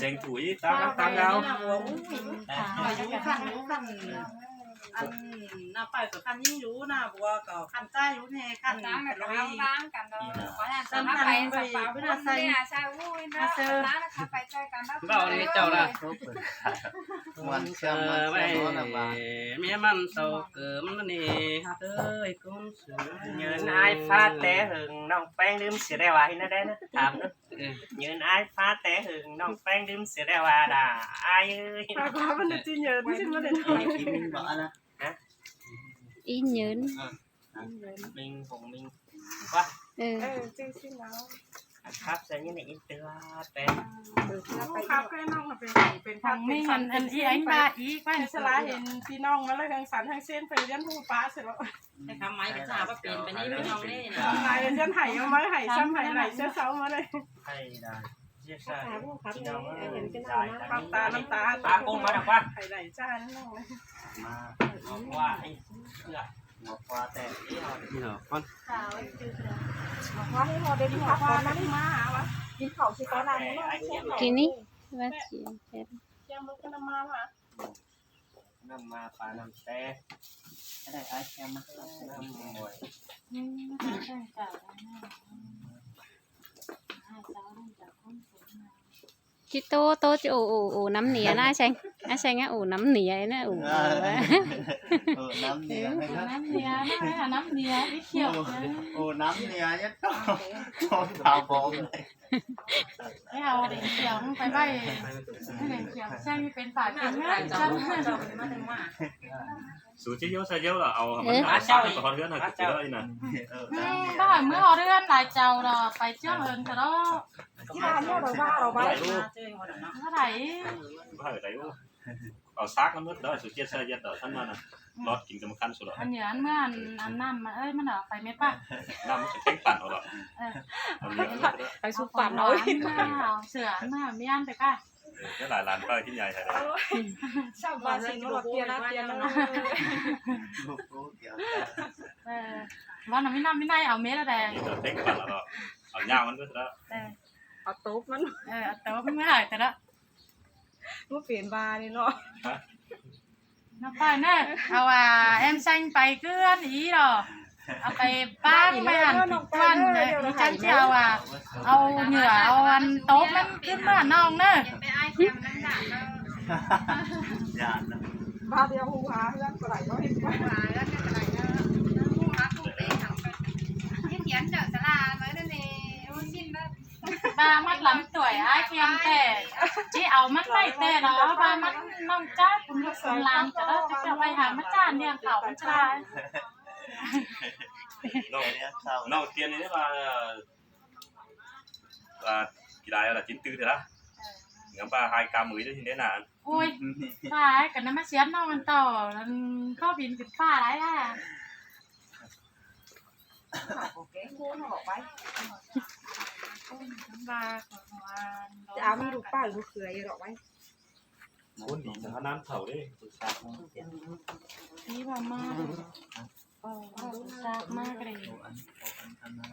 ແຈງຖົວຕາມ ຕາມລາວ ຢູ່ຄັນ ຢູ່ຄັນ ອັນ ໜ້າໄປກໍຄັນຍິງຢູ່ ໜ້າບົວກໍຄັນຊາຍຢູ່ແດ່ ຄັນ ຕາມແມ່ນກໍເອົາວາງກັນເນາະ ສຳຄັນໄປສະເປົາ ເວລາໃສ່ ໂອ້ຍ ຕາມໄປຊ່ອຍກັນ ເວົ້ານີ້ເຈົ້າລະ ມ່ວນແຊມ ມ່ວນແຊມເນາະລະບາດ ເມຍມັນເສົ້າເກີມນີ້ ຮັກເອີຍ ກຸນ ເຍີນອາຍຟ້າແຕ່ເຫິງ ນ້ອງແປ້ງລືມຊິໄດ້ວ່າເຮັດແນວໃດນະ ຖາມເດີ້ ເອີ ເຍີນອາຍຟ້າແຕ່ເຫິງ ນ້ອງແປ້ງລືມຊິໄດ້ວ່າດາ ອາຍເອີຍ ພາພາມັນຈະເຍີນຊິມາເລີຍ ອີ່ເຍີນ ເອີ ມິງ ຫົງມິງ ວ່າ ເອີ ເອີ ຈື່ຊື່ລາວ ຄັບໃສ່ນີ້ນະ ອີເຕືອແປ ຄັບໃຫ້ນ້ອງເປັນ ເປັນ ຂອງມິງ ອັນ ອັນອີ່ຫຍັງວ່າອີກວ່າ ສະຫຼາເຫັນພີ່ນ້ອງມາແລ້ວ ເຮືອງສັນເຮືອງເຊນ ໄປຮຽນຮູ້ປະຊະເນາະ ແຕ່ຄຳໄມ້ກໍຈະຫາວ່າເປັນໄປນີ້ພີ່ນ້ອງເດ້ນະ ຫຼາຍເຮືອນໄຫ້ເອົາມາໃຫ້ ຊ້ຳໄຫ້ໄຫຼເສື້ອເຊົາມາເລີຍ ໄຫ້ໄດ້ ເສຍຊາ ພີ່ນ້ອງເອີຍ ນ້ຳຕາ ນ້ຳຕາ ຕາກຸ້ງມາດອກວ່າ ໄຫ້ໄຫຼຊານ້ອງເລີຍ ມາ ເອົາວ່າໄອ້ເສື້ອ ຫົວຄວາແຕກ ເນາະ ກ່ອນ ມາ ມາ ມາ ມາ ກິນເຂົ້າຊິກ່ອນນະ ກິນນີ້ວ່າຊິແຊບ ແກງລົກກັບນ້ຳມາ ນ້ຳມາປານ້ຳແຕ່ ໄດ້ອ້າຍແຊມມາ ນ້ຳມວຍ ອືມ ຄິດໂຕ ໂຕຈະໂອ ໂອ ໂອນ້ຳເໜຍນະ ແຊງ ອາແຊງ ໂອນ້ຳເໜຍນະ ໂອ ເອີ ໂອນ້ຳເໜຍ ເອີ ນ້ຳເໜຍນະ ນ້ຳເໜຍ ໄອ້ຂຽວ ໂອ ໂອນ້ຳເໜຍ ໂຕ ໂຕຂາວບອງ ໄປເອົາແດງຂຽວໄປໄວ້ ແດງຂຽວ ແຊງເປັນປາກເປັນເງິນ ສູຊິໂຍໃສ່ໂຍລະ ເອົາໃຫ້ມັນ ເອີ ໄປຮອດເຮືອນຫັ້ນ ເອີ ອືມ ບໍ່ໃຫ້ເມືອຮອດເຮືອນຫຼາຍເຈົ້າດອກ ໄປຈ້ຽວເອີ້ນກະດອກ ຊິວ່າໂຍດອກວ່າເອົາໄວ້ ເທົ່າໃດ ບໍ່ໃຫ້ໄດ້ໂອ ເອົາຊາກມັນໝົດເດີ ສູຈຽດໃສ່ເຢັດດອກ ຄັນວ່ານະ ລອດກິນກຳມະຄັນສຸດດອກ ອັນນີ້ ອັນເມື່ອ ອັນ ອັນນ້ຳ ເອີຍ ມັນເອົາໄປແມ່ນປະ ນ້ຳມັນຊິເຄັ່ງປັ່ນເອົາດອກ ເອີ ເອົາເນື້ອມັນເດີ ໄປສຸກປັ່ນເອົາ ເສືອ ເມື່ອມີອັນແຕ່ກະ ເອີ ຫຼາຍລ້ານເປີທີ່ໃຫຍ່ແທ້ເດີ ຊາວບ້ານຊິໂນລະເປຍລາເປຍນະ ເອີ ວ່ານຳມີນ້ຳມີໃນເອົາເມັດລະແດງ ເອົາເຕັກປັນລະເນາະ ເອົາຍາວມັນເບິດລະ ເອີ ເອົາໂຕບມັນ ເອີ ເອົາໂຕບມັນມາໃຫ້ແຕ່ລະ ບໍ່ເປັນວ່ານີ້ເນາະ ນະໄປເນີ ເອົາ ອ່າ ແອມແຊງໄປເກືອນອີດອກ ເອົາໄປປາກໄປຫັ້ນ ກ່ອນເດີ ອີຈັນຊິເອົາ ອ່າ ເອົາເຫຍື່ອ ເອົາອັນໂຕບມັນຂຶ້ນເມືອນ້ອງເນີ ຢ້ານນະ ບາດດຽວຫູຫາເຮືອນບໍ່ໄດ້ເນາະ ຫູຫາເຮືອນບໍ່ໄດ້ເນາະ ຫູຫາຜູ້ເປັນຫຍັງ ຂຽນເຈົ້າສາລາໄວ້ນັ້ນເອງ ໂອ້ ສິ້ນເດີ ບາມັດລຳຕົວຍອ້າຍຄຽມແຕ່ ຊິເອົາມັນໄປແຕ່ເນາະ ບາມັດນ້ອງຈ້າຍ ຄຸນລູກຄຸນຫຼານ ຈະໄດ້ຈະໄປຫາມາຈ້ານລ້ຽງເຂົາມັນຈະໄດ້ ນ້ອງ ນ້ອງຕຽນນີ້ວ່າ ວ່າກິນຫຼາຍແລ້ວລະ ກິນຕື່ນແທ້ລະ ເອີ ຍັງວ່າຫາຍກາມືຢູ່ທີ່ເດ້ນະ ໂອ້ຍ ຕາຍ ກະນຳມາສຽນນ້ອງອັນຕໍ່ ອັນເຂົ້າບິນຂຶ້ນຟ້າຫຼາຍລະ ຈະເອົາມີລູກປ້າລູກເຂຍດອກໄວ້ ຄົນດີສະຫະນານເຖົ້າເດ້ ນີ້ວ່າມາ ເອີ ສາກມາກະເດ້ ເອົາອັນ ເອົາອັນ ອັນນັ້ນ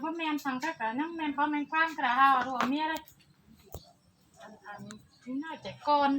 ບໍ່ແມ່ນສັງກະກະຍັງແມ່ນຂອງແມ່ນຄວາມກະເຮົາລວມເມຍເລີຍ ອັນ ອັນ ນີ້ໜ້າຈະກ່ອນ